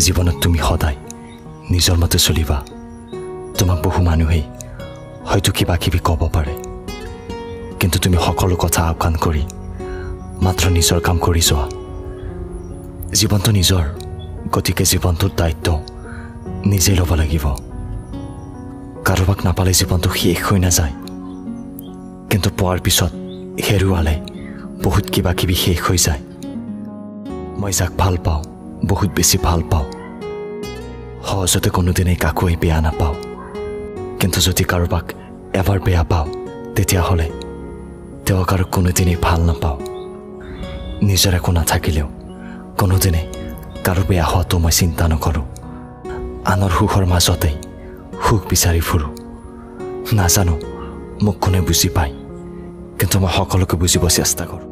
জীৱনত তুমি সদায় নিজৰ মতে চলিবা। তোমাক বহু মানুহেই হয়তো কিবা কিবি ক'ব পাৰে, কিন্তু তুমি সকলো কথা আওকাণ কৰি মাত্ৰ নিজৰ কাম কৰি যোৱা। জীৱনটো নিজৰ, গতিকে জীৱনটোৰ দায়িত্ব নিজেই ল'ব লাগিব। কাৰোবাক নাপালে জীৱনটো শেষ হৈ নাযায়, কিন্তু পোৱাৰ পিছত হেৰুৱালে বহুত কিবা কিবি শেষ হৈ যায়। মই যাক ভাল পাওঁ, বহুত বেছি ভাল পাওঁ, সহজতে কোনোদিনেই কাকোৱেই বেয়া নাপাওঁ। কিন্তু যদি কাৰোবাক এবাৰ বেয়া পাওঁ, তেতিয়াহ'লে তেওঁক আৰু কোনোদিনেই ভাল নাপাওঁ। নিজৰ একো নাথাকিলেও কোনোদিনে কাৰো বেয়া হোৱাটো মই চিন্তা নকৰোঁ। আনৰ সুখৰ মাজতেই সুখ বিচাৰি ফুৰোঁ। নাজানো মোক কোনে বুজি পায়, কিন্তু মই সকলোকে বুজিব চেষ্টা কৰোঁ।